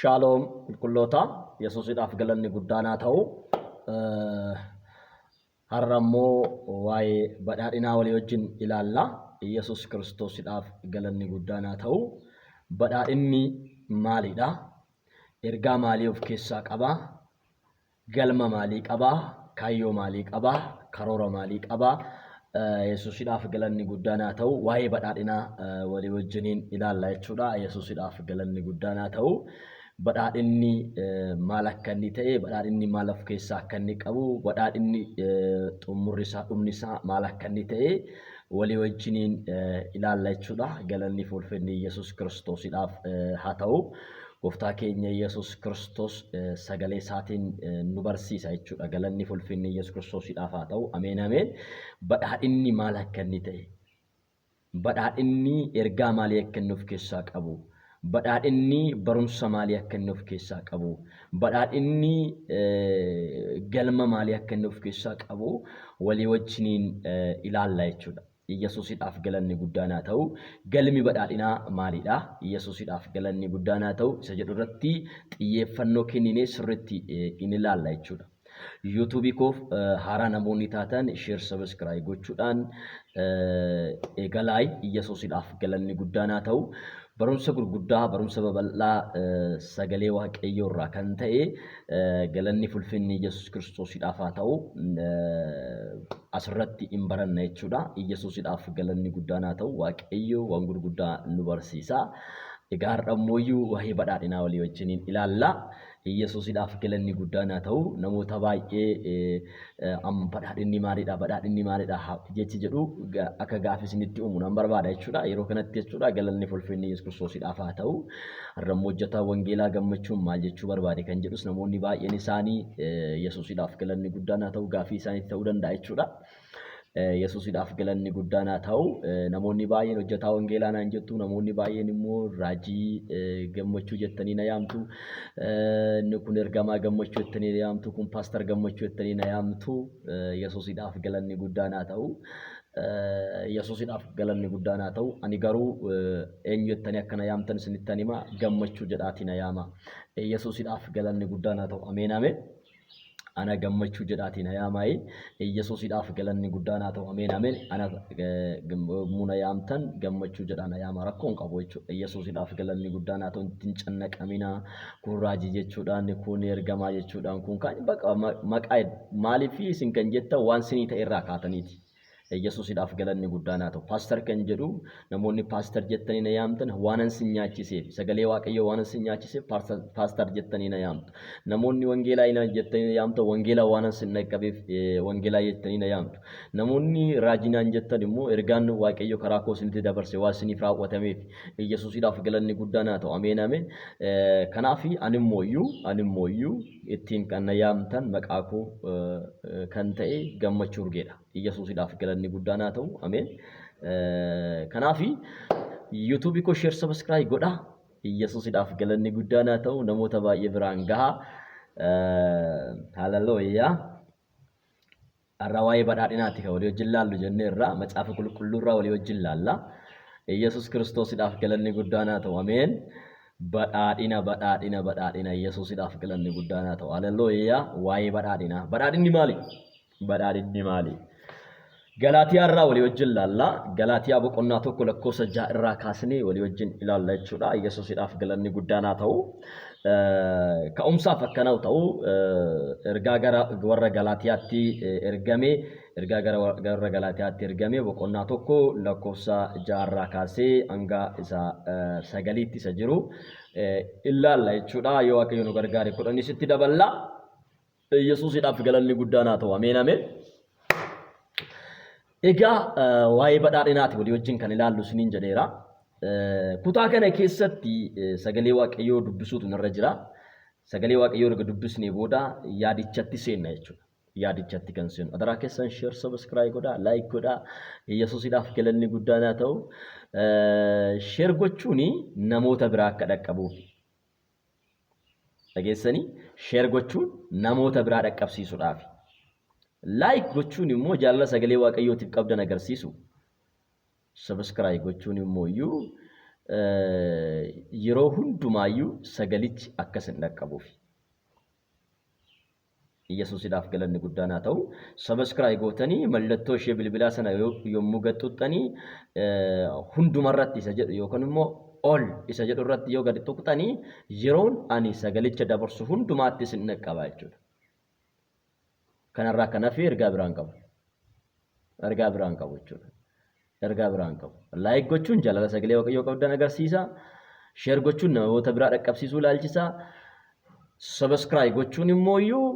Shaaloom qulqulloota, Yesuusidhaaf galanni guddaan haa ta'u. Har'a immoo waa'ee badhaadhinaa walii wajjin ilaalla. Yesuus Kiristoosidhaaf galanni guddaan haa ta'u. Badhaadhinni maalidha? Ergaa maalii of keessaa qaba? Galma maalii qaba? Kaayyoo maalii qaba? Karoora maalii qaba? Yesuusidhaaf galanni guddaan haa ta'u. Waa'ee badhaadhinaa walii wajjiniin ilaalla jechuudha. Yesuusidhaaf galanni guddaan haa ta'u. Badhaadhinni maal akka inni ta'e, badhaadhinni maal of keessaa akka inni qabu, badhaadhinni xumurri isaa, dhumni isaa maal akka inni ta'e walii wajjiniin ilaalla jechuudha. Galanni fi ulfinni Yesuus Kiristoosidhaaf haa ta'u. Gooftaa keenya Yesuus Kiristoos sagalee isaatiin nu barsiisa jechuudha. Galanni fi ulfinni Yesuus Kiristoosiidhaaf haa ta'u. Ameen ameen. Badhaadhinni maal akka inni ta'e, badhaadhinni ergaa maalii akka inni of keessaa qabu, badhaadhinni barumsa maalii akka inni of keessaa qabu, badhaadhinni galma maalii akka inni of keessaa qabu walii wajjiniin ilaalla jechuudha. Iyyasuusidhaaf galanni guddaan haa ta'u. Galmi badhaadhinaa maalidha? Iyyasuusidhaaf galanni guddaan haa ta'u. Isa jedhu irratti xiyyeeffannoo kenninee sirriitti in ilaalla jechuudha. Yuutuubii koof haaraa namoonni taatan share subscribe gochuudhaan eegalaay. Iyyasuusidhaaf galanni guddaan haa ta'u. Barumsa gurguddaa, barumsa babal'aa sagalee Waaqayyoo irraa kan ta'e galanni fulfinni Yesuus Kiristoosiidhaaf haa ta'u. Asirratti in baranna jechuudha. Yesuusidhaaf galanni guddaan haa ta'u. Waaqayyo waan gurguddaa nu barsiisa. Egaa har'a immoo waa'ee badhaadhinaa walii wajjiniin ilaalla. Yesuusidhaaf galanni guddaan haa ta'u. Namoota baay'ee amma badhaadhinni maalidha, badhaadhinni maalidha jechi jedhu akka gaaffii isinitti uumu nan barbaada jechuudha. Yeroo kanatti jechuudha galanni fulfinni Yesuus Kiristoosiidhaaf haa ta'u. Har'a immoo hojjetaa wangeelaa Gammachuun maal jechuu barbaade kan jedhus namoonni baay'een isaanii Yesuusidhaaf galanni guddaan haa ta'u gaaffii isaaniitti ta'uu danda'a jechuudha. Yesuusidhaaf galanni guddaan haa ta'u. Namoonni baay'een hojjetaa wangeelaa naan jettu, namoonni baay'een immoo raajii Gammachuu jettanii na yaamtu. Inni kun ergamaa Gammachuu jettanii na yaamtu, kun paastar Gammachuu jettanii na yaamtu. Yesuusidhaaf galanni guddaan haa ta'u. Yesuusidhaaf galanni guddaan haa ta'u. Ani garuu eenyu jettanii akka na yaamtan isinittan hima, Gammachuu jedhaatii na yaama. Yesuusidhaaf galanni guddaan haa ta'u. Ameen ameen. Ana Gammachuu jedhaatii na yaamaayi. Yesuusidhaaf galanni guddaan haa ta'u. Ameen ameen. Ana yommuu na yaamtan Gammachuu jedhaa na yaama, rakkoo hin qabu jechuudha. Yesuusidhaaf galanni guddaan haa ta'u. Ittiin cannaqamina. Kun raajii jechuudhaan, kun ergamaa jechuudhaan, kun kaan bakka maqaa maaliif isin kan jettan waan sinii ta'e irraa kaataniiti. Yesuusidhaaf galanni guddaan haa ta'u. Paastar kan jedhu namoonni paastar jettanii na yaamtan waanan sin nyaachiseef, sagalee Waaqayyoo waanan sin nyaachiseef paastar jettanii na yaamtu. Namoonni wangeelaa ina jettanii na yaamtan wangeelaa waanan sin dhaqqabeef wangeelaa jettanii na yaamtu. Namoonni raajinaan jettan immoo ergaan Waaqayyo karaa koo isinitti dabarse waan isiniif raawwatameef. Yesuusidhaaf galanni guddaan haa ta'u. Ameen ameen. Kanaaf animmoo iyyuu ittiin kan na yaamtan maqaa koo kan ta'e Gammachuu Urgeedha. Yesuusidhaaf galanni guddaan haa ta'u. Ameen. Kanaaf yuutuubii koo share subscribe godhaa. Yesuusidhaaf galanni guddaan haa ta'u. Namoota baay'ee biraan gaha. Haleluuyaa. Har'a waa'ee badhaadhinaati kan walii wajjin laallu jenneerra. Macaafa Qulqulluurraa walii wajjin laalla. Yesuus Kiristoosidhaaf galanni guddaan haa ta'u. Ameen. Badhaadhina, badhaadhina, badhaadhina. Yesuusidhaaf galanni guddaan haa ta'u. Haleluuyaa. Waa'ee badhaadhinaa. Badhaadhinni maali? Badhaadhinni maali? Galaatiyaa irraa walii wajjin laalla. Galaatiyaa boqonnaa 1 lakkoofsa 6 irraa kaasnee walii wajjin ilaalla jechuudha. Yesuusidhaaf galanni guddaan haa ta'u. Ka'umsaaf akkana ta'u, ergaa gara warra Galaatiyaatti ergame, ergaa gara warra Galaatiyaatti ergame boqonnaa 1 lakkoofsa 6 irraa kaasee hanga isa 9tti isa jiru ilaalla jechuudha. Yoo Waaqayyo nu gargaare 10s itti daballa. Yesuusidhaaf galanni guddaan haa ta'u. Ameen ameen. Egaa waa'ee badhaadhinaati walii wajjin kan ilaallu isiniin jedheera. Kutaa kana keessatti sagalee Waaqayyoo dubbisuutu narra jira. Sagalee Waaqayyoo erga dubbisnee booda yaadichatti seenna jechuudha. Yaadichatti kan seenu. Adaraa keessan share subscribe godhaa, like godhaa. Yesuusidhaaf galanni guddaan haa ta'u. Share gochuun namoota biraa akka dhaqqabuuf. Dhageessanii, share gochuun namoota biraa dhaqqabsiisuudhaaf. Like gochuun immoo jaalala sagalee Waaqayyootiif qabdan agarsiisu. Subscribe gochuun immoo iyyuu Yeroo hundumaayyuu sagalichi akka isin dhaqqabuuf. Yesuusidhaaf galanni guddaan haa ta'u. Subscribe gootanii mallattoo ishee bilbilaa sana yommuu gad tuqxanii hundumarratti isa jedhu yookaan immoo ol isa jedhu irratti yoo gad tuqxanii yeroon ani sagalicha dabarsu hundumaatti isin dhaqqaba jechuudha. Kanarraa kan hafe ergaa biraan qabu. Ergaa biraan qabu jechuudha. Ergaa biraan qabu. Like gochuun jaalala sagalee Waaqayyoo qabdan agarsiisa. Share gochuun namoota biraa dhaqqabsiisuu ilaalchisa. Subscribe gochuun immoo iyyuu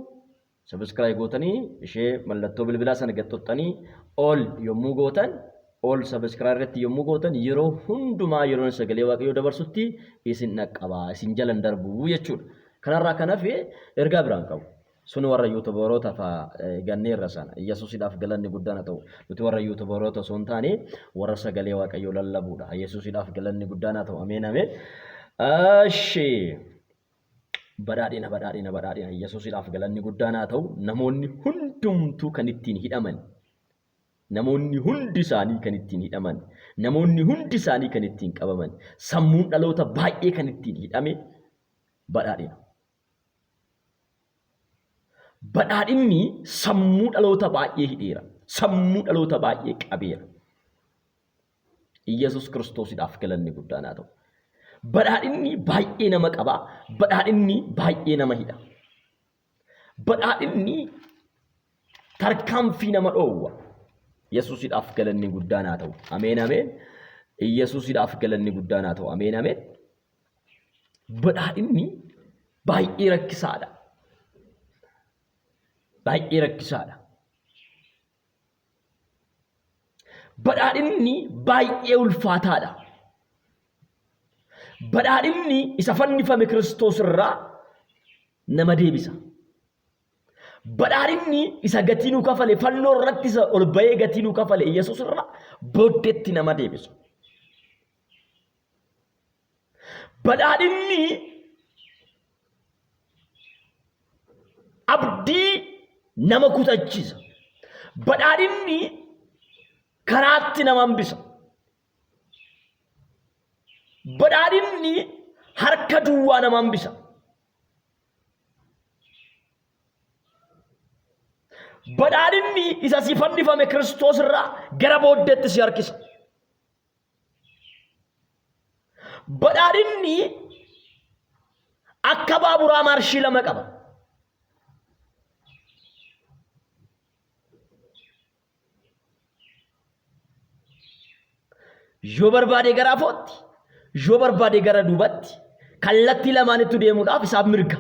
subscribe gootanii ishee mallattoo bilbilaa sana gad xuxxanii ol yommuu gootan ol subscribe irratti yommuu gootan yeroo hundumaa yeroon sagalee Waaqayyoo dabarsutti isin dhaqqaba isin jalan darbu jechuudha. Kanarraa kan hafe ergaa biraan qabu. Sun warra yuutubaroota fa ganneerra sana. Yesuusidhaaf galanni guddaan haa ta'u. Nuti warra yuutubaroota osoo hin taane warra sagalee Waaqayyoo lallabuudha. Yesuusidhaaf galanni guddaan haa ta'u. Ameen ameen. Ashi. Badhaadhina badhaadhina badhaadhina. Yesuusidhaaf galanni guddaan haa ta'u. Namoonni hundumtuu kan ittiin hidhaman. Namoonni hundi isaanii kan ittiin hidhaman. Namoonni hundi isaanii kan ittiin qabaman. Sammuun dhaloota baay'ee kan ittiin hidhame badhaadhina. Badhaadhinni sammuu dhaloota baay'ee hidheera. Sammuu dhaloota baay'ee qabeera. Iyyasuus Kiristoosidhaaf galanni guddaan haa ta'u. Badhaadhinni baay'ee nama qaba. Badhaadhinni baay'ee nama hidha. Badhaadhinni tarkaanfii nama dhoowwa. Yesuusidhaaf galanni guddaan haa ta'u. Ameen ameen. Yesuusidhaaf galanni guddaan haa ta'u. Ameen ameen. Badhaadhinni baay'ee rakkisaadha. Baay'ee rakkisaadha. Badhaadhinni baay'ee ulfaataadha. Badhaadhinni isa fannifame Kiristoos irraa nama deebisa. Badhaadhinni isa gatii nu kafale fannoo irratti isa ol ba'ee gatii nu kafale Yesuus irraa booddeetti nama deebisa. Badhaadhinni abdii nama kutachiisa. Badhaadhinni karaatti nama hambisa. Badhaadhinni harka duwwaa nama hambisa. Badhaadhinni isa si fannifame Kiristoos irraa gara booddeetti si harkisa. Badhaadhinni akka baaburaa maarshii lama qaba. Yoo barbaade gara afootti, yoo barbaade gara duubatti, kallattii lamaanittu deemuudhaaf isaaf mirga.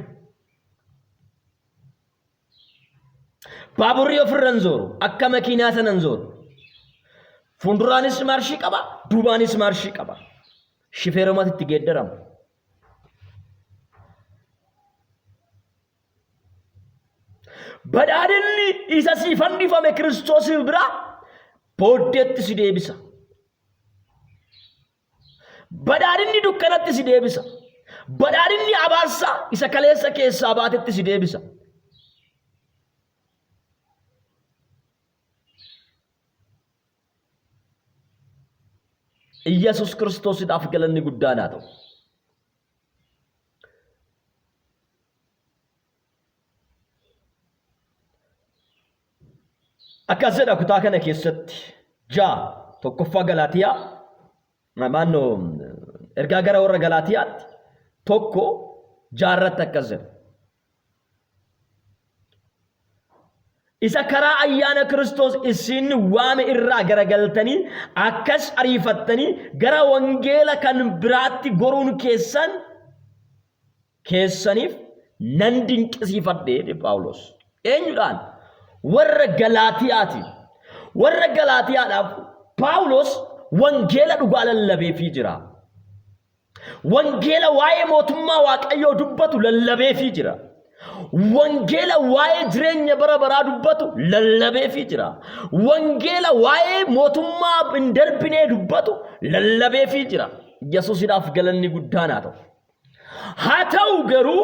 Baaburri ofirra hin zooru. Akka makiinaa sana hin zooru. Fuulduraanis maarshii qaba, duubaanis maarshii qaba. Shifeerumatu itti geeddarama. Badhaadhinni isa sii fannifame Kiristoos biraa booddeetti si deebisa. Badhaadhinni dukkanatti si deebisa. Badhaadhinni abaarsa isa kaleessa keessaa baatetti si deebisa. Iyyasuus Kiristoosidhaaf galanni guddaan haa ta'u. Akkas jedha kutaa kana keessatti 6 tokkoffaa Galaatiyaa maannoo ergaa gara warra Galaatiyaatti 1 6rratti akkas jedha. Isa karaa ayyaana Kiristoos isin waame irraa garagaltanii akkas ariifattanii gara wangeela kan biraatti goruun keessan keessaniif nan dinqisiifadhe jedhe Phaawulos. Eenyudhaan? Warra Galaatiyaatiin. Warra Galaatiyaadhaaf Phaawulos wangeela dhugaa lallabeefii jira. Wangeela waa'ee mootummaa Waaqayyoo dubbatu lallabeefii jira. Wangeela waa'ee jireenya bara baraa dubbatu lallabeefii jira. Wangeela waa'ee mootummaa hin darbinee dubbatu lallabeefii jira. Yesuusidhaaf galanni guddaan haa ta'u. Haa ta'u garuu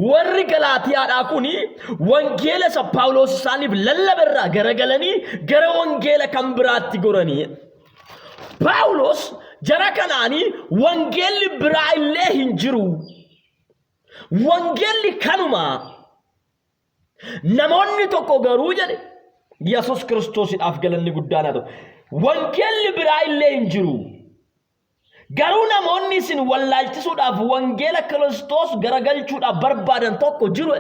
warri Galaatiyaadhaa kun wangeela isa Phaawulos isaaniif lallabe irraa garagalanii gara wangeela kan biraatti goranii. Phaawulos jara kanaanii wangeelli biraa illee hin jiru. Wangeelli kanuma. Namoonni tokko garuu jedhe Yesuus Kiristoosidhaaf galanni guddaan haa ta'u. Wangeelli biraa illee hin jiru. Garuu namoonni isin wallaalchisuudhaaf wangeela Kiristoos garagalchuudhaaf barbaadan tokko jiru.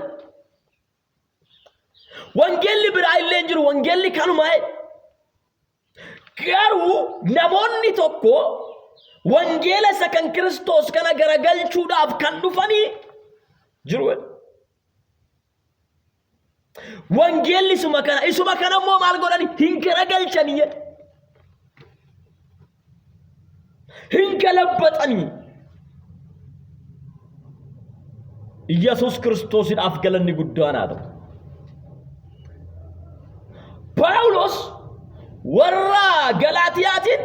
Wangeelli biraa illee hin jiru. Wangeelli kanuma. Garuu namoonni tokko wangeela isa kan Kiristoos kana garagalchuudhaaf kan dhufanii jiru. Wangeelli isuma kana isuma kana immoo maal godhani hin garagalchanii jedhe. Hin galabbaxanii. Yesuus Kiristoosiidhaaf galanni guddaan haa ta'u. Phaawulos warra Galaatiyaatiin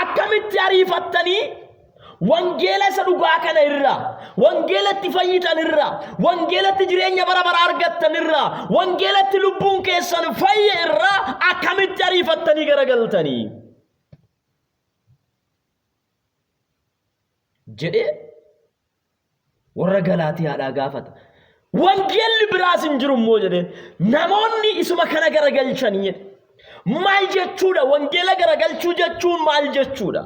Akkamitti ariifattanii wangeela isa dhugaa kana irraa, wangeela itti fayyitan irraa, wangeela itti jireenya bara baraa argattan irraa, wangeela itti lubbuun keessan fayye irraa akkamitti ariifattanii garagaltanii? Jedhee warra Galaatiyaadhaa gaafata. Wangeelli biraas hin jiru immoo jedheen. Namoonni isuma kana garagalchanii jedhe. Maal jechuudha? Wangeela garagalchuu jechuun maal jechuudha?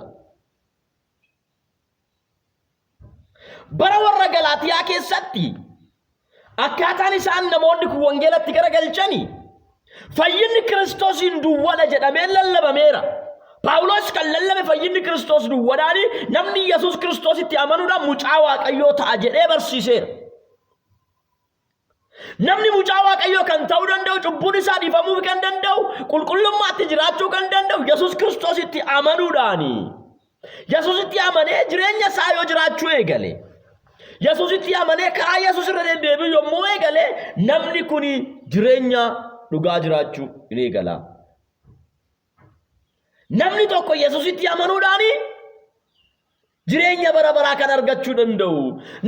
Bara warra Galaatiyaa keessatti akkaataan isaan namoonni kun wangeelatti garagalchanii Fayyinni Kiristoosiin duwwadha jedhamee lallabameera. Phaawulos kan lallabe fayyinni Kiristoos duwwadhaani namni Yesuus Kiristoositti amanuudhaan mucaa Waaqayyoo ta'a jedhee barsiiseera. Namni mucaa Waaqayyoo kan ta'uu danda'u, cubbuun isaa dhiifamuu kan danda'u, qulqullummaatti jiraachuu kan danda'u Yesuus Kiristoositti amanuudhaani. Yesuusitti amanee jireenya isaa yoo jiraachuu eegale, Yesuusitti amanee karaa Yesuus irra deddeebi'u yommuu eegale, namni kun jireenya dhugaa jiraachuu hin eegala. Namni tokko Yesuusitti amanuudhaan jireenya bara baraa kan argachuu danda'u.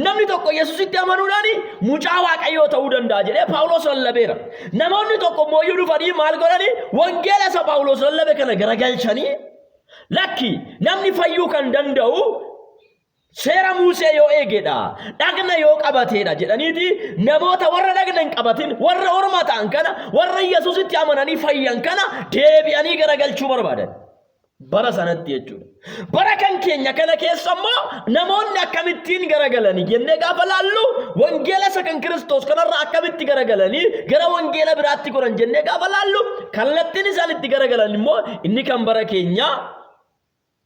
Namni tokko Yesuusitti amanuudhaan mucaa Waaqayyoo ta'uu danda'a jedhee Phaawulos lallabeera. Namoonni tokko immoo iyyuu dhufanii maal godhanii wangeela isa Phaawulos lallabe kana garagalchanii lakki namni fayyuu kan danda'u seera Musee yoo eegedha, dhagna yoo qabateedha jedhaniiti namoota warra dhagna hin qabatin, warra orma ta'an kana, warra Yesuusitti amananii fayyan kana deebi'anii garagalchuu barbaadan. Bara sanatti jechuudha. Bara kan keenya kana keessa immoo namoonni akkamittiin garagalanii jennee gaafa laallu wangeela isa kan Kiristoos kanarraa akkamitti garagalanii gara wangeela biraatti goran jennee gaafa laallu kallattiin isaan itti garagalan immoo inni kan bara keenyaa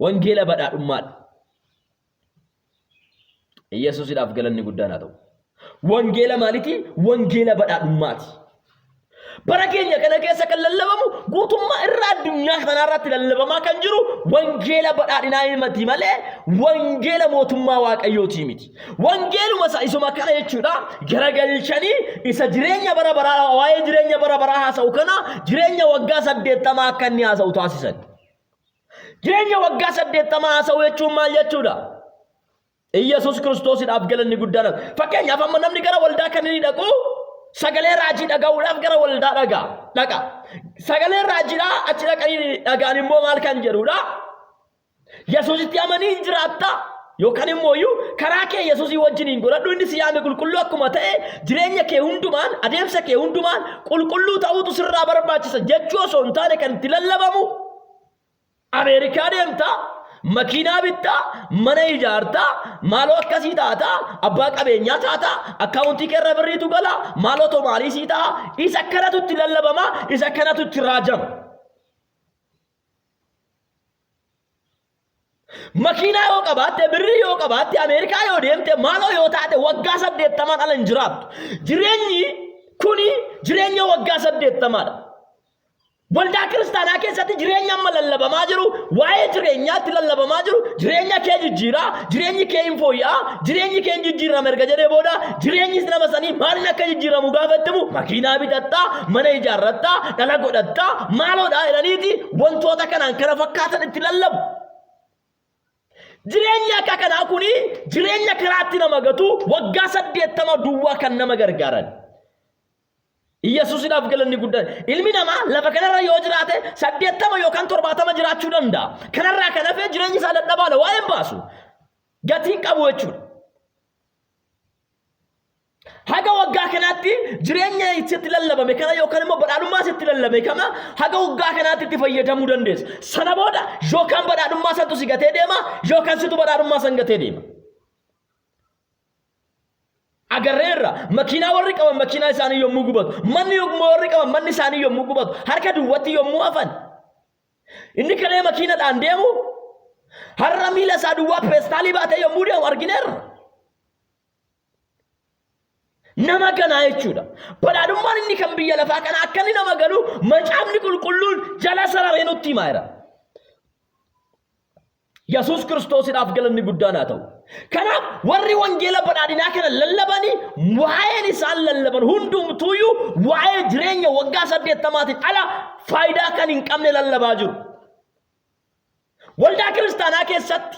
wangeela badhaadhummaadha. Yesuusidhaaf galanni guddaan haa ta'u. Wangeela maaliiti? Wangeela badhaadhummaati. Bara keenya kana keessa kan lallabamu guutummaa irra addunyaa kanaa irratti lallabamaa kan jiru wangeela badhaadhinaa himati malee wangeela mootummaa waaqayyootii miti. Wangeeluma isa isuma kana jechuudha garagalchanii isa jireenya bara baraa waa'ee jireenya bara baraa haasa'u kana jireenya waggaa 80 akka inni haasa'u taasisan. Jireenya waggaa 80 haasa'u jechuun maal jechuudha? Iyyasuus Kiristoosidhaaf galanni guddaan haa ta'u. Fakkeenyaaf amma namni gara waldaa kan inni dhaqu sagalee raajii dhaga'uudhaaf gara waldaa dhaga dhaqa. Sagalee raajiidhaa achi dhaqanii dhaga'an immoo maal kan jedhudha? Yesuusitti amanii hin jiraatta yookaan immoo iyyuu karaa kee Yesuusii wajjin hin godhadhu inni si yaame qulqulluu akkuma ta'e jireenya kee hundumaan adeemsa kee hundumaan qulqulluu ta'uutu sirraa barbaachisa jechuu osoo hin taane kan itti lallabamu Ameerikaa deemta, makiinaa bitta, mana ijaarta, maaloo akkasii taata, abbaa qabeenyaa taata, akkaawuntii keerra birriitu gala, maaloo tomaalii sii ta'a, isa kanatu itti lallabama, isa kanatu itti raajama. Makiinaa yoo qabaatte, birrii yoo qabaatte, Ameerikaa yoo deemte, maaloo yoo taate waggaa 80n ala hin jiraattu. Jireenyi kuni jireenya waggaa 80dha. Waldaa kiristaanaa keessatti jireenya amma lallabamaa jiru, waa'ee jireenyaatti lallabamaa jiru, jireenya kee jijjiiraa, jireenyi kee hin fooyya'aa, jireenyi kee hin jijjiirama erga jedhee booda jireenyi nama sanii maaliin akka jijjiiramu gaafa itti himu makiinaa bitattaa, mana ijaarrattaa, dhala godhattaa, maaloodhaa jedhaniiti wantoota kanaan kana fakkaatan itti lallabu. Jireenyi akka kanaa kuni jireenya karaatti nama gatu waggaa 80 duwwaa kan nama gargaaran. Iyyasuusidhaaf galanni guddaan. Ilmi namaa lafa kanarra yoo jiraate 80 yookaan 70 jiraachuu danda'a. Kanarraa kan hafe jireenyi isaa dadhabaadha waa'ee hin baasu. Gatii hin qabu jechuudha. Haga waggaa kanaatti jireenya sitti lallabame kana yookaan immoo badhaadhummaa sitti lallabame kana haga waggaa kanaatti itti fayyadamuu dandeessa. Sana booda yookaan badhaadhummaa santu si gatee deema yookaan situ badhaadhummaa san gatee deema. Agarreerra makiinaa warri qaban makiinaa isaanii yommuu gubatu, manni yommuu warri qaban manni isaanii yommuu gubatu, harka duwwatti yommuu hafan. Inni kalee makiinadhaan deemu har'a miila isaa duwwaa peestaalii baatee yommuu deemu argineerra. Nama ganaa jechuudha. Badhaadhummaan inni kan biyya lafaa kana akka inni nama galu macaafni qulqulluun jala sararee nutti himaa jira. Yesuus Kiristoosidhaaf galanni guddaan haa ta'u. Kanaaf warri wangeela badhaadhinaa kana lallabanii waa'een isaan lallaban hundumtuuyyuu waa'ee jireenya waggaa 80n ala faayidaa kan hin qabne lallabaa jiru. Waldaa kiristaanaa keessatti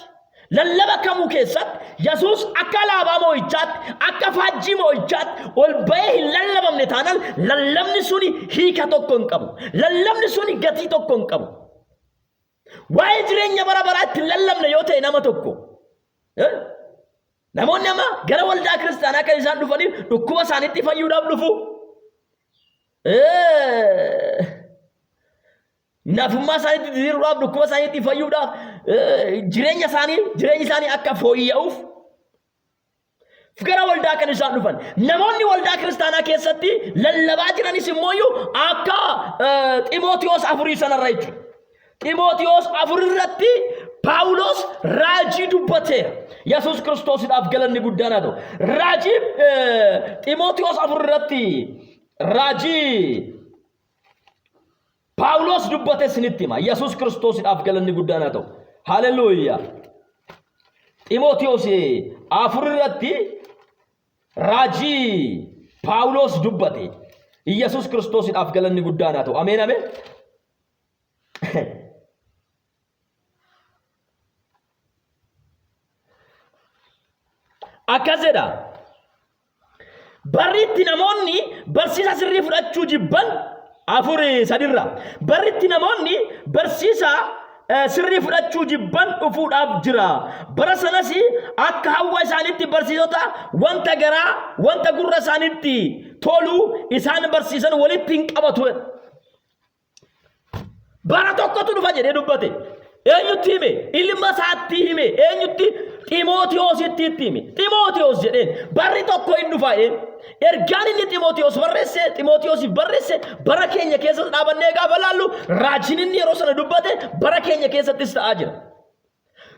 lallaba kamuu keessatti Yesuus akka alaabaa moo'ichaatti, akka faajjii moo'ichaatti ol ba'ee hin lallabamne taanaan lallabni suni hiika tokko hin qabu. Lallabni suni gatii tokko hin qabu. Waa'ee jireenya bara baraa itti hin lallabne yoo ta'e nama tokko. Namoonni amma gara waldaa kiristaanaa kan isaan dhufaniif dhukkuba isaaniitti fayyuudhaaf dhufu. Nafummaa isaaniitti diriiruudhaaf, dhukkuba isaaniitti fayyuudhaaf, jireenya isaanii, jireenyi isaanii akka fooyya'uuf gara waldaa kan isaan dhufan. Namoonni waldaa kiristaanaa keessatti lallabaa jiranis immoo akka Ximootiyoos afurii sanarra jechuudha. Ximootiyoos 4 irratti Paawulos raajii dubbateera. Yesuus Kiristoosidhaaf galanni guddaan haa ta'u. Raajii Ximootiyoos 4 irratti raajii Paawulos dubbate isinitti hima. Yesuus Kiristoosidhaaf galanni guddaan haa ta'u. Haleluuyaa. Ximootiyoos 4 irratti raajii Paawulos dubbate. Yesuus Kiristoosidhaaf galanni guddaan haa ta'u. Ameen ameen. Akkas jedha. Barri itti namoonni barsiisa sirrii fudhachuu jibban 4 sadirra. Barri itti namoonni barsiisa sirrii fudhachuu jibban dhufuudhaaf jira. Bara sanas akka hawwa isaaniitti barsiisota wanta garaa wanta gurra isaaniitti tolu isaan barsiisan walitti hin qabatu. Bara tokkotu dhufa jedhee dubbate. Eenyutti hime? Ilma isaatti hime. Eenyutti? Ximootiyoositti itti hime. Ximootiyoos jedheen barri tokko hin dhufa jedheen. Ergaan inni Ximootiyoos barreesse, Ximootiyoosiif barreesse bara keenya keessas dhaabannee gaafa laallu raajiin inni yeroo sana dubbate bara keenya keessattis ta'aa jira.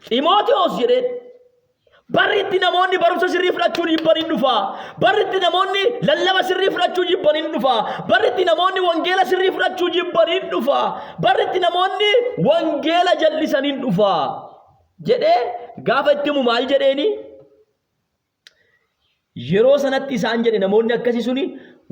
Ximootiyoos jedheen barri itti namoonni barumsa sirrii fudhachuu jibban hin dhufa. Barri itti namoonni lallaba sirrii fudhachuu jibban hin dhufa. Barri itti namoonni wangeela sirrii fudhachuu jibban hin dhufa. Barri itti namoonni wangeela jal'isan hin dhufa. Jedhee gaafa itti himu maal jedheeni? Yeroo sanatti isaan jedhe namoonni akkasii suni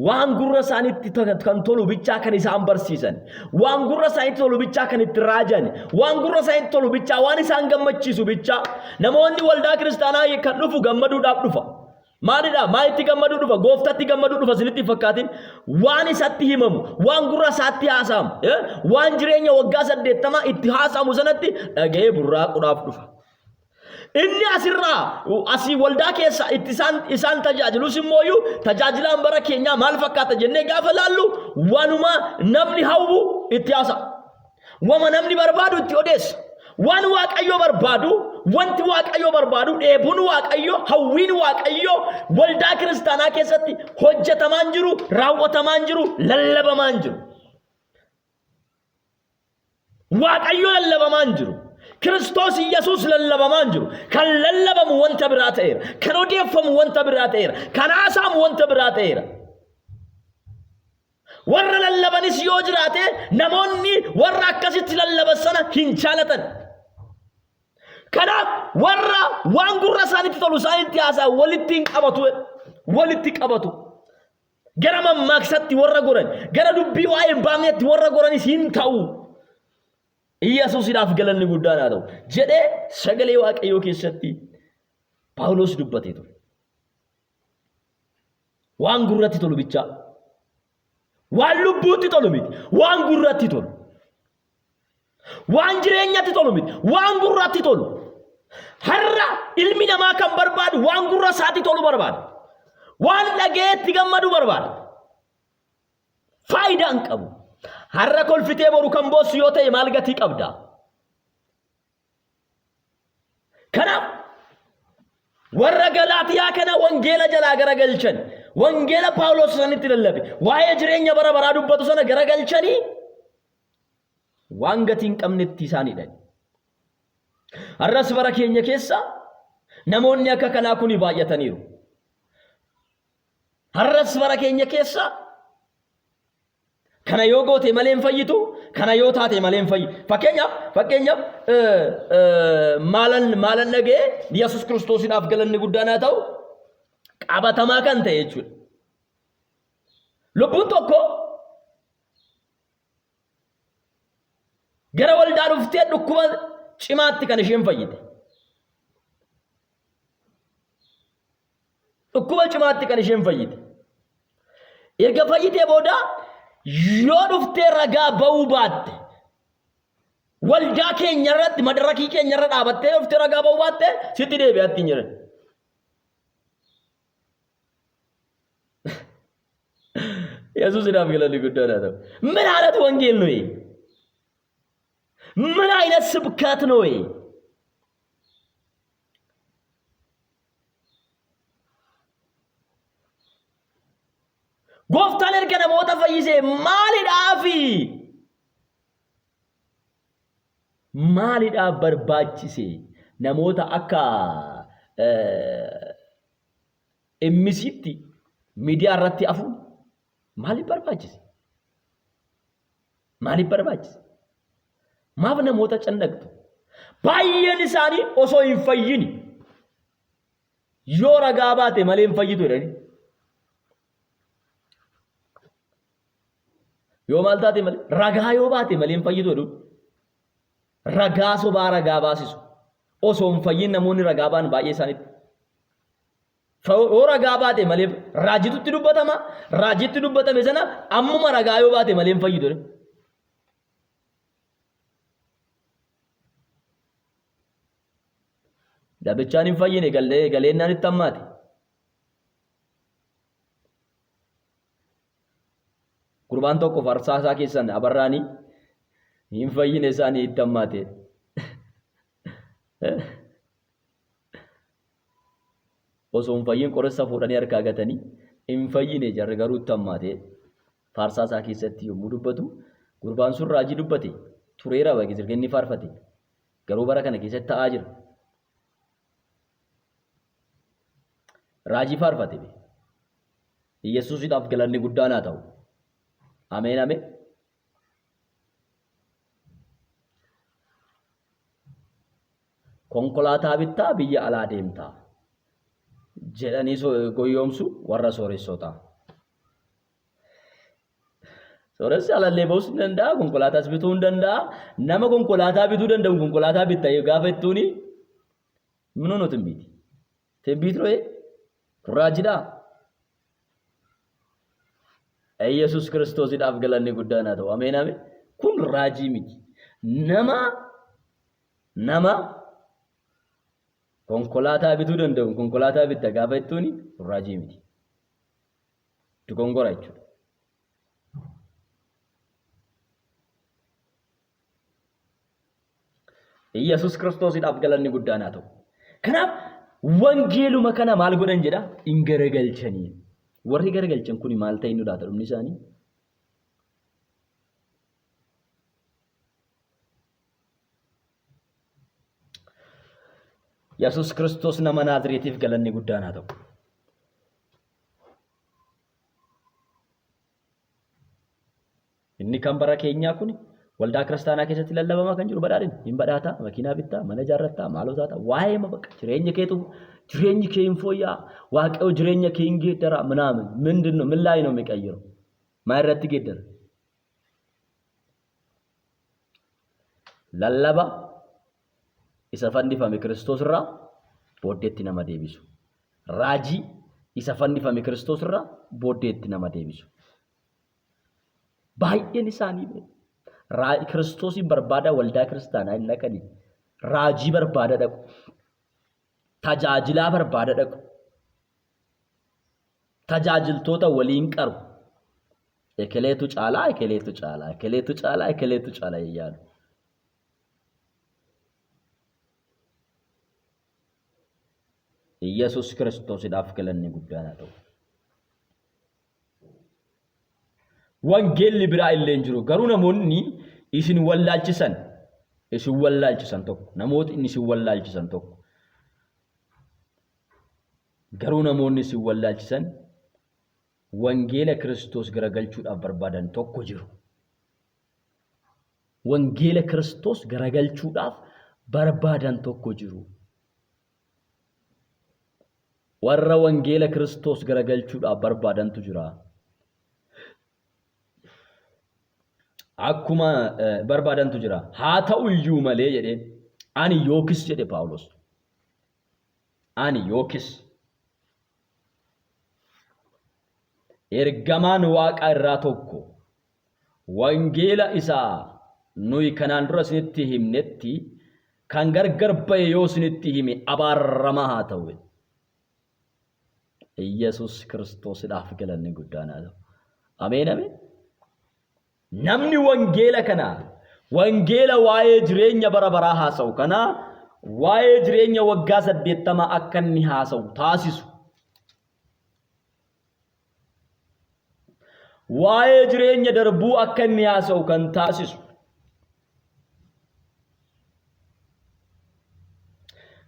waan gurra isaaniitti kan tolu bichaa kan isaan barsiisan, waan gurra isaaniitti tolu bichaa kan itti raajan, waan gurra isaaniitti tolu bichaa waan isaan gammachiisu bichaa. Namoonni waldaa kiristaanaa kan dhufu gammaduudhaaf dhufa. Maalidha? Maalitti gammaduu dhufa? Gooftatti gammaduu dhufa isinitti hin fakkaatin. Waan isatti himamu, waan gurra isaatti haasa'amu, waan jireenya waggaa 80 itti haasa'amu sanatti dhaga'ee burraaquudhaaf dhufa. Inni asirraa asii waldaa keessa itti isaan isaan tajaajilus immooyyuu tajaajilaan bara keenyaa maal fakkaata jennee gaafa laallu waanuma namni hawwu itti haasa'a. Wama namni barbaadu itti odeessa. Waan Waaqayyo barbaadu, wanti Waaqayyo barbaadu, dheebuun Waaqayyo, hawwiin Waaqayyo waldaa kiristaanaa keessatti hojjetamaan jiru, raawwatamaan jiru, lallabamaan jiru. Waaqayyo lallabamaa hin jiru. Kiristoos Yesuus lallabamaa hin jiru. Kan lallabamu wanta biraa ta'eera. Kan odeeffamu wanta biraa ta'eera. Kan haasa'amu wanta biraa ta'eera. Warra lallabanis yoo jiraate namoonni warra akkasitti lallaban sana hin jaalatan. Kanaaf warra waan gurra isaanitti tolu isaanitti haasa'an walitti hin qabatu. Walitti qabatu. Gara mammaaksatti warra goran, gara dubbii waa'ee hin baafnetti warra goranis hin ta'u. Iyyasuusidhaaf galanni guddaan haa ta'u jedhee sagalee Waaqayyoo keessatti Phaawulos dubbatee ture. Waan gurratti tolu bichaa. Waan lubbuutti tolu miti. Waan gurratti tolu. Waan jireenyatti tolu miti. Waan gurratti tolu. Har'a ilmi namaa kan barbaadu waan gurra isaatti tolu barbaada. Waan dhaga'eetti gammadu barbaada. Faayidaa hin qabu. Har'a kolfitee boru kan boossu yoo ta'e maal gatii qabda? Kanaaf warra Galaatiyaa kana wangeela jalaa garagalchan, wangeela Phaawulos sanitti lallabe, waa'ee jireenya bara baraa dubbatu sana garagalchanii waan gatii hin qabnetti isaan hidhan. Har'as bara keenya keessa namoonni akka kanaa kuni baay'ataniiru. Har'as bara keenya keessa kana yoo goote malee hin fayyitu, kana yoo taate malee hin fayyitu. Fakkeenyaaf maalan maalan dhaga'e Yesuus Kiristoosiidhaaf galanni guddaan haa ta'u qabatamaa kan ta'e jechuudha. Lubbuun tokko gara waldaa dhuftee dhukkuba cimaatti kan isheen fayyite. Dhukkuba cimaatti kan isheen fayyite. Erga fayyitee booda yoo dhuftee ragaa ba'uu baatte waldaa keenya irratti madarakii keenya irra dhaabattee dhuftee ragaa ba'uu baatte sitti deebi'atti hin jiran. Yesuusidhaaf galanni guddaan haa ta'u. ምን አይነት ወንጌል ነው ይሄ? ምን አይነት ስብከት ነው ይሄ? Gooftaan erga namoota fayyisee maalidhaafi? Maalidhaaf barbaachise namoota akka MC'tti miidiyaa irratti afuun maaliif barbaachise? Maaliif barbaachise? Maaf namoota cannaqxu? Baay'een isaanii osoo hin fayyini yoo ragaa baate malee hin fayyitu jedhanii. Yoo maal taate malee ragaa yoo baate malee hin fayyitu jedhu. Ragaa sobaa ragaa baasisu. Osoo hin fayyin namoonni ragaa ba'an baay'ee isaaniitti. Yoo ragaa baate malee raajitutti dubbatama. Raajitti dubbatame sana ammuma ragaa yoo baate malee hin fayyitu jedhu. Dabichaan hin fayyine galee galeennaan itti hammaate. Gurbaan tokko farsaa isaa keessan abarraanii hin fayyine isaanii itti hammaate. Osoo hin fayyin qorissa fuudhanii harkaa gatanii hin fayyine jarri garuu itti hammaate. Faarsaa isaa keessatti yommuu dubbatu gurbaan sun raajii dubbate tureera erga inni faarfate garuu bara kana keessatti ta'aa jira. Raajii faarfate. Yesuusidhaaf galanni guddaan haa ta'u. Ameen ameen. Konkolaataa bittaa biyya alaa deemtaa jedhanii goyyoomsu warra sooressootaa. Sooressi alallee ba'uus ni danda'a, konkolaataas bituu ni danda'a. Nama konkolaataa bituu danda'u konkolaataa bitta gaafa jettuuni minuu nu timbiiti. Timbiit ro'ee kun raajidhaa. Yesuus Kiristoosidhaaf galanni guddaan haa ta'u. Ameen ameen. Kun raajii miti. Nama konkolaataa bituu danda'u konkolaataa bitta gaafa jettuuni kun raajii miti. Dogongora jechuudha. Iyyasuus Kiristoosidhaaf galanni guddaan haa ta'u. Kanaaf wangeeluma kana maal godhan jedha? In garagalchanii. Warri garagalchan kun maal ta'e nu laata dhumni isaanii? Yesuus Kiristoos nama Naazreetiif galanni guddaan haa ta'u. Inni kan bara keenyaa kun waldaa kiristaanaa keessatti lallabamaa kan jiru badhaadhina. Hin badhaataa, makiinaa bittaa, mana ijaarrattaa, maaloo taataa, waa'ee ma bakka jireenya keetu jireenyi kee hin fooyya'a, waaqayyo jireenya kee hin geeddara ምናምን ምንድን ነው ምን ላይ ነው የሚቀይረው? maa irratti geeddara? Lallaba isa fannifame Kiristoos irraa booddeetti nama deebisu. Raajii isa fannifame Kiristoos irraa booddeetti nama deebisu. Baay'een isaanii bee Kiristoosiin barbaada waldaa kiristaanaa hin dhaqanii. Raajii barbaada dhaqu. Tajaajilaa barbaada dhaqu. Tajaajiltoota waliin qaru. Ekeleetu caalaa, ekeleetu caalaa, ekeleetu caalaa, ekeleetu caalaa yaadu. Iyyasuus Kiristoosidhaaf galanni guddaan haa ta'u. Wangeelli biraa illee hin jiru. Garuu namoonni isin wallaalchisan isin wallaalchisan tokko namooti inni isin wallaalchisan tokko garuu namoonni isin wallaalchisan wangeela Kiristoos garagalchuudhaaf barbaadan tokko jiru. Wangeela Kiristoos garagalchuudhaaf barbaadan tokko jiru. Warra wangeela Kiristoos garagalchuudhaaf barbaadantu jira. Akkuma barbaadantu jira. Haa ta'u iyyuu malee jedhee ani yookis jedhe Phaawulos. Ani yookis ergamaan waaqa irraa tokko Wangeela isa nuyi kanaan dura isinitti himnetti kan gargar ba'e yoo isinitti hime abaaramaa haa ta'u jedhe. Iyyasuus Kiristoosidhaaf galanni guddaan haa ta'u. Ameen ameen. Namni wangeela kana wangeela waa'ee jireenya bara baraa haasa'u kana waa'ee jireenya waggaa 80 akka inni haasa'u taasisu Waa'ee jireenya darbuu akka inni haasa'u kan taasisu.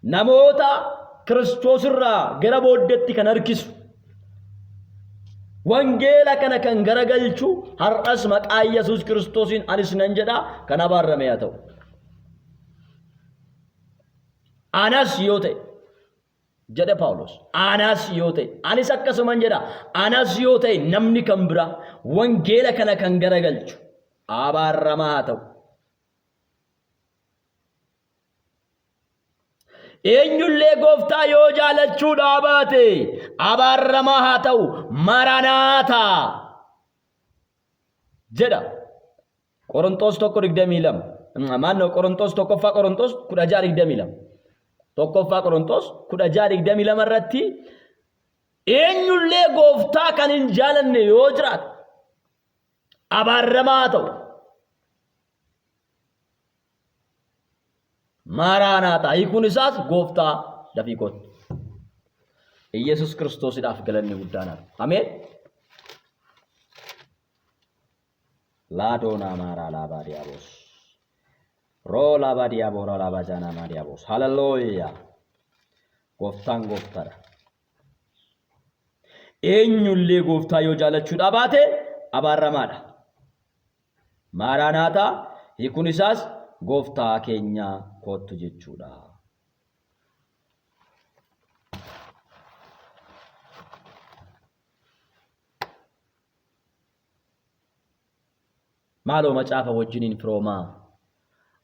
Namoota Kiristoos irraa gara booddeetti kan harkisu. Wangeela kana kan garagalchu har'as maqaa Yesuus Kiristoosiin anis nan jedha kan abaarame haa ta'u. Anas yoo ta'e jedhe Phaawulos. Anas yoo ta'e, anis akkasuman jedha, anas yoo ta'e namni kan biraa wangeela kana kan garagalchu abaaramaa haa ta'u. Eenyullee gooftaa yoo jaalachuu dhaabaate abaaramaa haa ta'u, maranaataa jedha. Qoronxoos 1:22. Maannoo Qoronxoos tokkoffaa Qoronxoos 16:22. Tokkoffaa Qoronxoos 16:22 irratti eenyullee gooftaa kan hin jaalanne yoo jiraate abaaramaa haa ta'u. Maaraanaataa hiikuun isaas gooftaa dafii kottu. Iyyasuus Kiristoosidhaaf galanni guddaan haa ta'u. Ameen. Laadoonaa maaraa laabaa diyaabos. Roo laabaa diyaabooraa laabaa jaanaa maa diyaabos. Haleluuyaa. Gooftaan gooftaadha. Eenyullee gooftaa yoo jaalachuu dhabaate abaaramaadha. Maaraanaataa hiikuun isaas gooftaa keenya koottu jechuudha. Maaloo macaafa wajjiniin firoomaa.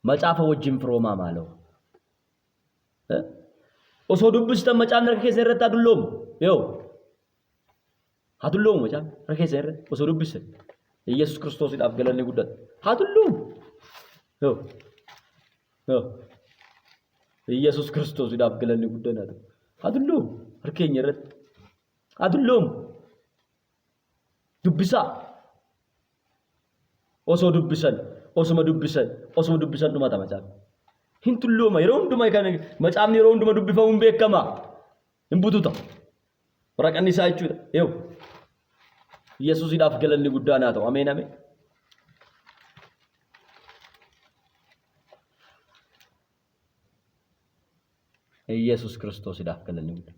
Macaafa wajjin firoomaa maaloo. Osoo dubbistan macaafni harka keessan irratti haa dulloomu. Yoo. Haa dulloomu macaafni harka keessan irratti osoo dubbistan. Yesuus Kiristoosiidhaaf galanni guddata. Haa dulloomu. Yoo. Yoo. Yesuus Kiristoosiidhaaf galanni guddata. Haa dulloomu harka keenya irratti. Haa dulloomu. Dubbisaa. Osoo dubbisan, osuma dubbisan, osuma dubbisan dhumata macaafni. Hin tullooma yeroo hundumaa kan macaafni yeroo hunduma dubbifamuun beekama. Hin bututa. Waraqanni isaa jechuudha. Yoo. Yesuusidhaaf galanni guddaan haa ta'u. Ameen ameen. Yesuus Kiristoosidhaaf galanni guddaan.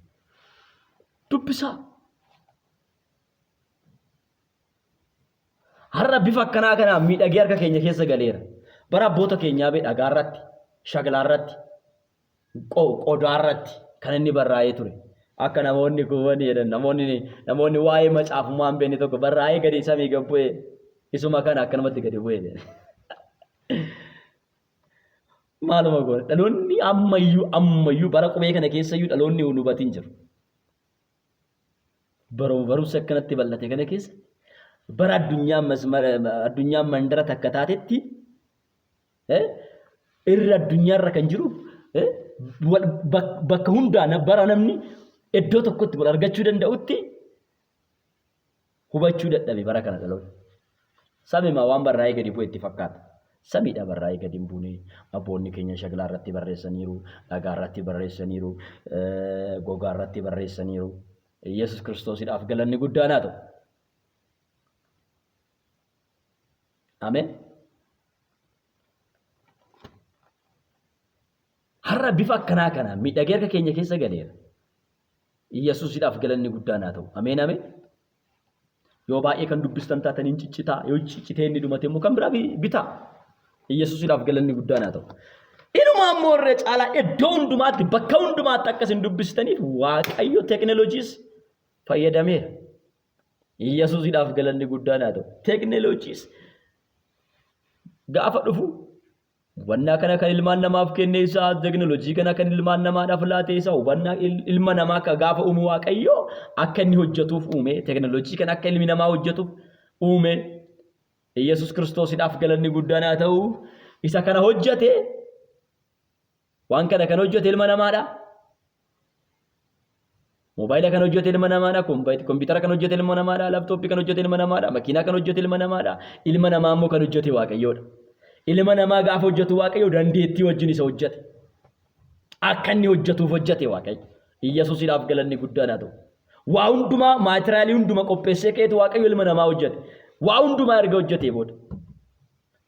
Dubbisaa. Har'a bifa akkanaa kanaan miidhagee harka keenya keessa galeera. Bara abboota keenyaa bee dhagaa irratti, shaglaa irratti, qodaa irratti kan inni barraa'ee ture. Akka namoonni kuuwwan jedhan namoonni namoonni waa'ee macaafummaa hin beekne tokko barraa'ee gadi samii gad bu'ee isuma kana akkanumatti gadi bu'ee jedhe. Maaluma goone dhaloonni ammayyuu ammayyuu bara qubee kana keessayyuu dhaloonni hin hubatin jiru. Baruma barumsi akkanatti bal'ate kana keessa Bara addunyaan masmara addunyaan mandara takka taatetti irra addunyaarra kan jiru bakka hundaa bara namni iddoo tokkotti wal argachuu danda'utti hubachuu dadhabe bara kana dhaloonni. Samima waan barraa'ee gadi bu'e itti fakkaata. Samiidha barraa'ee gadi hin buune. Abboonni keenya shaglaa irratti barreessaniiru, dhagaa irratti barreessaniiru, gogaa irratti barreessaniiru. Yesuus Kiristoosiidhaaf galanni guddaan haa ta'u. Ameen. Har'a bifa akkanaa kanaan miidhagee harka keenya keessa galeera. Yesuusidhaaf galanni guddaan haa ta'u. Ameen ameen. Yoo baay'ee kan dubbistan taatan hin ciccitaa. Yoo ciccitee inni dhumate immoo kan biraa bitaa. Yesuusidhaaf galanni guddaan haa ta'u. Inuma ammoo irra caalaa iddoo hundumaatti bakka hundumaatti akka isin dubbistaniif Waaqayyo teekinooloojiis fayyadameera. Yesuusidhaaf galanni guddaan haa ta'u. Teekinooloojiis gaafa dhufu hubannaa kana kan ilmaan namaaf kenne isaa, teekinooloojii kana kan ilmaan namaadhaaf laate isaa, hubannaa ilma namaa akka gaafa uumu Waaqayyo akka inni hojjetuuf uume, teekinooloojii kana akka ilmi namaa hojjetuuf uume. Yesuus Kiristoosidhaaf galanni guddaan haa ta'u. Isa kana hojjete, waan kana kan hojjete ilma namaadha. Moobaayila kan hojjete ilma namaadha. Kompiitara kan hojjete ilma namaadha. Laaptooppii kan hojjete ilma namaadha. Makiinaa kan hojjete ilma namaadha. Ilma namaa immoo kan hojjete Waaqayyoodha. Ilma namaa gaafa hojjetu Waaqayyo dandeettii wajjin isa hojjete. Akka inni hojjetuuf hojjete Waaqayyo. Iyyasuusidhaaf galanni guddaan haa ta'u. Waa hundumaa maatiriyaalii hunduma qopheessee ka'eetu Waaqayyo ilma namaa hojjete. Waa hundumaa erga hojjetee booda.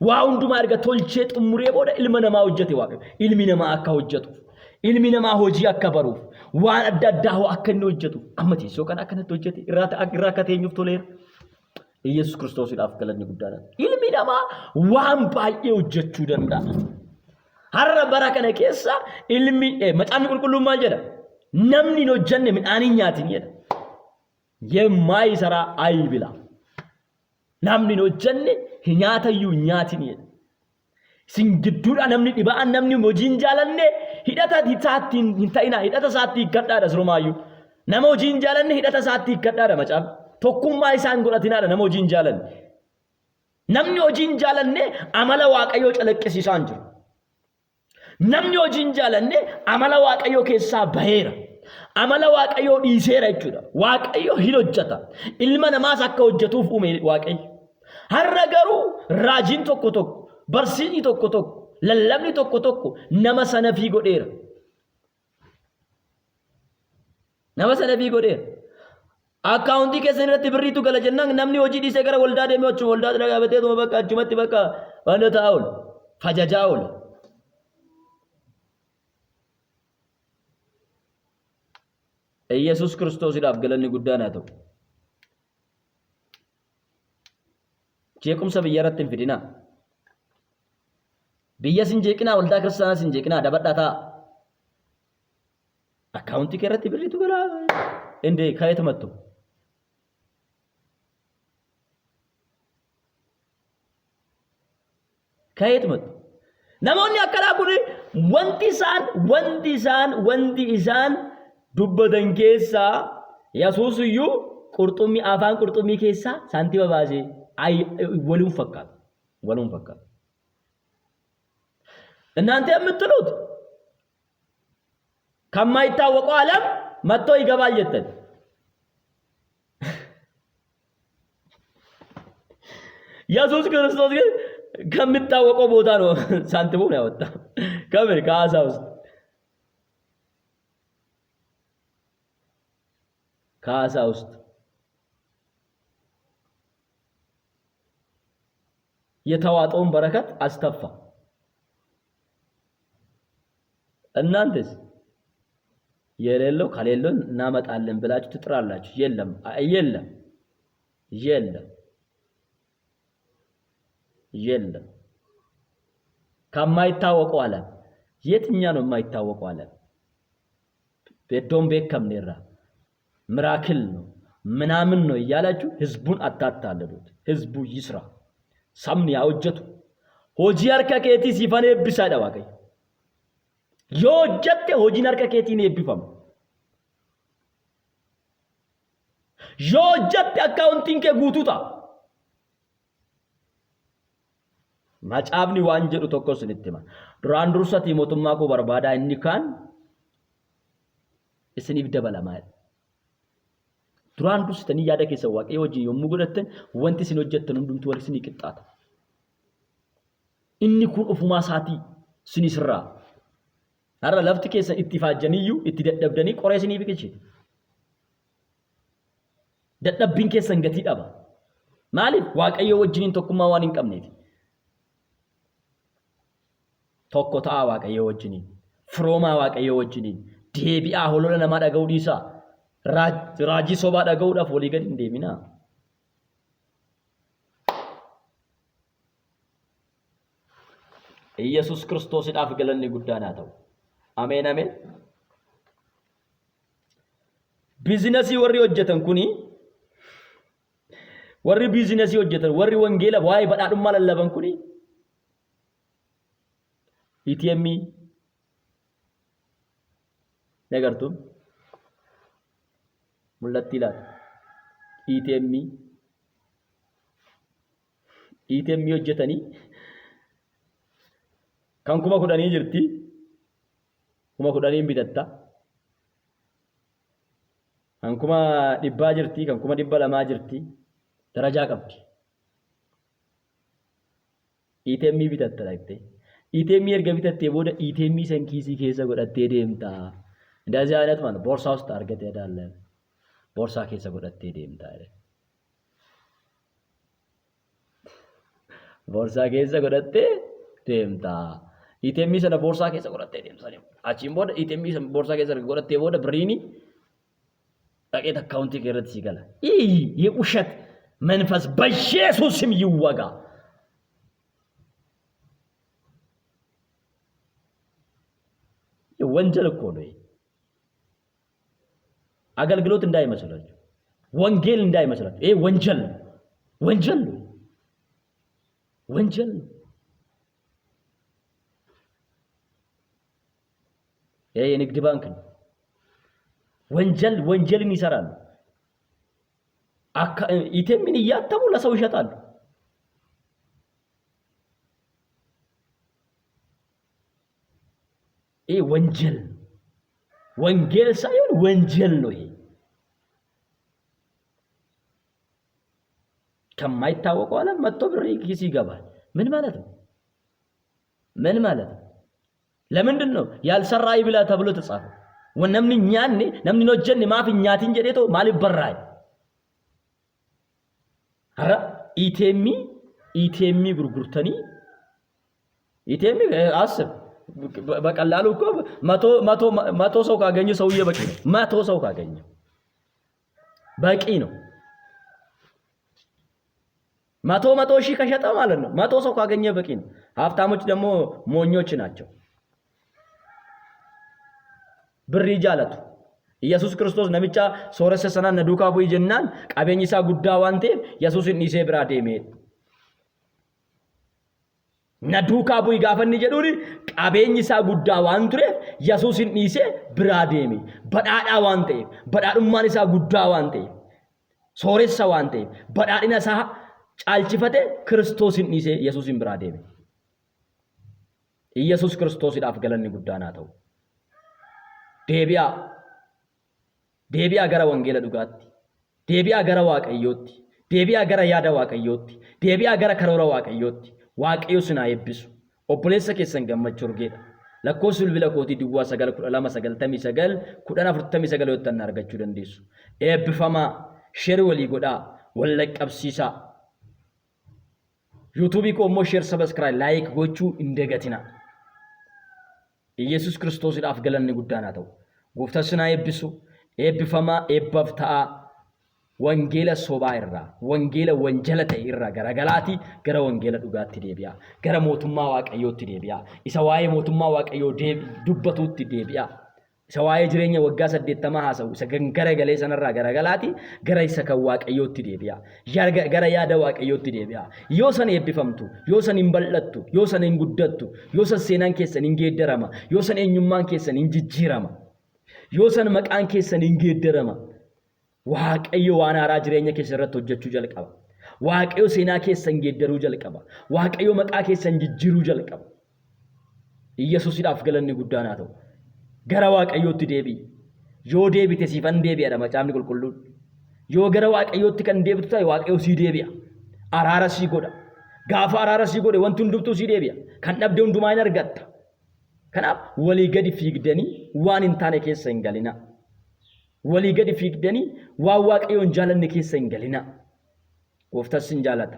Waa hundumaa erga tolchee xumuree booda ilma namaa hojjete Waaqayyo. Ilmi namaa akka hojjetuuf, ilmi namaa hojii akka baruuf, waan adda addaa hoo akka inni hojjetuuf. Amma teessoo kana akkanatti hojjete irraa irraa akka teenyuuf toleera. Iyyasuus Kiristoosiidhaaf galanni guddaadha. Ilmi namaa waan baay'ee hojjechuu danda'a. Har'a bara kana keessa ilmi macaafni qulqulluun maal jedha? Namni hin hojjenne midhaan hin nyaatin jedha. Yemmaayisara ayibila. Namni hin hojjenne nyaata iyyuu hin nyaatin jedha. Isin gidduudhaa namni dhibaa'aan namni hojii hin jaalanne hidhata isaatti hin ta'inaa hidhata isaatti hiikkadhaadha sirumaayyuu. Nama hojii hin jaalanne hidhata isaatti hiikkadhaadha macaafni. Tokkummaa isaa hin godhatinaadha nama hojii hin jaalanne. Namni hojii hin jaalanne amala Waaqayyoo calaqqisiisaa hin jiru. Namni hojii hin jaalanne amala Waaqayyoo keessaa baheera. Amala Waaqayyoo dhiiseera jechuudha. Waaqayyo hin hojjeta. Ilma namaas akka hojjetuuf uume Waaqayyo. Har'a garuu raajiin tokko tokko, barsiisni tokko tokko, lallabni tokko tokko nama sanafii godheera. Nama sanafii godheera. Akkaawuntii keessan irratti birriitu gala jennaan namni hojii dhiisee gara waldaa deemee achuma waldaa dhagaabateetuma bakka achumatti bakka wanta ta'aa oola. Fajajaa oola. Iyyasuus Kiristoosidhaaf galanni guddaan haa ta'u. Jeequmsa biyya irratti hin fidinaa. Biyyas hin jeeqinaa, waldaa kiristaanaas hin jeeqinaa, dabadhaa ta'a. Akkaawuntii kee irratti birriitu galaa. Indee ka'eetu mattu. Ka'eetu mattu. Namoonni akkanaa kun wanti isaan wanti isaan wanti isaan dubbatan keessaa Yesuus iyyuu qurxummii afaan qurxummii keessaa saantima baasee waluun fakkaatu. Waluun fakkaatu. እናንተ የምትሉት ከማይታወቀው ዓለም መጥቶ ይገባል jettan. ኢየሱስ ክርስቶስ ግን ከሚታወቀው ቦታ ነው ሳንቲሙን ያወጣ። ከምን? ከአሳ ውስጥ፣ ከአሳ ውስጥ የተዋጠውን በረከት አስተፋ። እናንተስ የሌለው ከሌለው እናመጣለን ብላችሁ ትጥራላችሁ። የለም የለም የለም የለም። ከማይታወቀው ዓለም የትኛ ነው የማይታወቀው ዓለም? ቤዶን ቤከምኔራ ምራክል ነው ምናምን ነው እያላችሁ ህዝቡን አታታልሉት። ህዝቡ ይስራ። Sabni haa hojjetu. Hojii harka keetii siifan eebbisaadha Waaqayyo. Yoo hojjette hojiin harka keetiin eebbifama. Yoo hojjette akkaawuntiin kee guutuu ta'a. Macaafni waan jedhu tokko isinitti hima. Duraan dursatii mootummaa koo barbaadaa inni kaan isiniif dabalamaa jedha. Duraan dursitanii yaada keessan Waaqayyo wajjin yommuu godhattan wanti isin hojjettan hundumtuu wal isinii qixxaata. Inni kun ofumaa isaatii isinii sirraa. Har'a lafti keessan itti ifaajjaniyyuu itti dadhabdanii qoree isinii biqilchiti. Dadhabbiin keessan gatii dhaba. Maaliif? Waaqayyo wajjiniin tokkummaa waan hin qabneef. Tokko ta'aa Waaqayyo wajjiniin. Firoomaa Waaqayyo wajjiniin. Deebi'aa holola namaa dhaga'uu dhiisaa. Raajii sobaa dhaga'uudhaaf walii gadi hin deeminaa. Iyyasuus Kiristoosidhaaf galanni guddaan haa ta'u. Ameen ameen. Biizinasii warri hojjetan kuni warri biizinasii hojjetan warri wangeela waa'ee badhaadhummaa lallaban kuni ATM ni agartu mul'attii laata ATM ATM hojjetanii kan 10,000 jirti 10,000 bitatta kan 100,000 jirti kan 200,000 jirti darajaa qabdi. ATM bitatta dhaqxee. ATM erga bitattee booda ATM san kiisii keessa godhattee deemta. እንደዚህ አይነት ማለት ቦርሳ ውስጥ አድርገህ ትሄዳለህ። ቦርሳ keessa godhattee deemta. Boorsaa keessa godhattee deemta. ATM sana boorsaa keessa godhattee deemta. Achiin booda ATM sana boorsaa keessa erga godhattee booda birriini dhaqee akkaawuntii kee irratti sii gala. ይህ የውሸት መንፈስ በኢየሱስ ስም ይወጋ። ወንጀል እኮ ነው። አገልግሎት እንዳይመስላችሁ፣ ወንጌል እንዳይመስላችሁ። ይሄ ወንጀል ነው፣ ወንጀል ነው፣ ወንጀል ነው። ይሄ የንግድ ባንክ ነው። ወንጀል ወንጀልን ይሰራሉ። ኢቴምን እያተሙ ለሰው ይሸጣሉ። ይሄ ወንጀል ነው። ወንጌል ሳይሆን ወንጀል ነው። ይሄ ከማይታወቀው ዓለም መጥቶ ብር ኪስ ይገባል። ምን ማለት ነው? ምን ማለት ነው? ለምንድን ነው ያልሰራ ይብላ ተብሎ ተጻፈ? namni nyaanne namni hin hojjenne maaf hin nyaatin jedheetoo maaliif barraa'e? Har'a ATM ATM gurgurtanii ATM አስብ በቀላሉ እኮ 100 ሰው ካገኘ ሰውዬ በቂ ነው። 100 ሰው ካገኘ በቂ ነው። 100 100 ሺህ ከሸጠ ማለት ነው። 100 ሰው ካገኘ በቂ ነው። ሀብታሞች ደግሞ ሞኞች ናቸው። Birrii jaalatu. Yesuus Kiristoos namicha sooressa sanaan na duukaa bu'i jennaan qabeenyi isaa guddaa waan ta'eef Yesuusin dhiisee biraa deemee. Na duukaa bu'i gaafa inni jedhuun qabeenyi isaa guddaa waan tureef Yesuusin dhiisee biraa deeme. Badhaadhaa waan ta'eef, badhaadhummaan isaa guddaa waan ta'eef, sooressa waan ta'eef, badhaadhina isaa caalchifate Kiristoosin dhiisee Yesuusin biraa deeme. Yesuus Kiristoosidhaaf galanni guddaan haa ta'u. Deebi'aa. Deebi'aa gara wangeela dhugaatti. Deebi'aa gara Waaqayyootti. Deebi'aa gara yaada Waaqayyootti. Deebi'aa gara karoora Waaqayyootti. Waaqayyo isin haa eebbisu. Obboleessa keessan Gammachuu Urgeedha. Lakkoofsi bilbila kootii duwwaa 9 12 99 10 49 yoo ta'an argachuu dandeessu. Eebbifamaa. Share walii godhaa. Wal dhaqqabsiisaa. Yuutuubii koo immoo share subscribe like gochuu hin dagatinaa. Iyyasuus Kiristoosiidhaaf galanni guddaan haa ta'u. Gooftaan isin haa eebbisu. Eebbifamaa eebbaaf ta'aa. Wangeela sobaa irraa, wangeela wanjala ta'e irraa garagalaatii gara wangeela dhugaatti deebi'aa. Gara mootummaa Waaqayyootti deebi'aa. Isa waa'ee mootummaa Waaqayyoo dubbatuutti deebi'aa. Isa waa'ee jireenya waggaa 80 haasa'u isa garagalee sanarraa garagalaatii gara isa kan Waaqayyootti deebi'aa. Gara yaada Waaqayyootti deebi'aa. Yoo san eebbifamtu, yoo san hin bal'attu, yoo san hin guddattu, yoo san seenaan keessan hin geeddarama, yoo san eenyummaan keessan hin jijjiirama, yoo san maqaan keessan hin geeddarama. Waaqayyo waan haaraa jireenya keessa irratti hojjechuu jalqaba. Waaqayyo seenaa keessan geeddaruu jalqaba. Waaqayyo maqaa keessan jijjiiruu jalqaba. Iyyasuusidhaaf galanni guddaan haa ta'u. Gara Waaqayyootti deebi'i. Yoo deebite siifan deebi'adha macaafni qulqulluun. Yoo gara Waaqayyootti kan deebitu ta'e Waaqayyo sii deebi'a. Araara sii godha. Gaafa araara sii godhe wanti hundumtuu sii deebi'a. Kan dhabde hundumaa hin argatta. Kanaaf walii gadi fiigdanii waan hin taane keessa hin galinaa. Walii gadi fiigdanii waan Waaqayyo hin jaalanne keessa hin galinaa. Gooftas sin jaalata.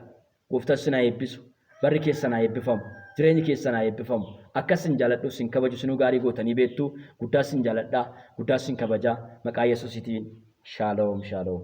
Gooftas sin haa eebbisu. Barri keessan haa eebbifamu. Jireenyi keessan haa eebbifamu. Akkas sin jaaladhu, sin kabaju, sinuu gaarii gootanii beektu. Guddaa sin jaaladha. Guddaa sin kabaja. Maqaa Yesuusitiin. Shaaloom shaaloom.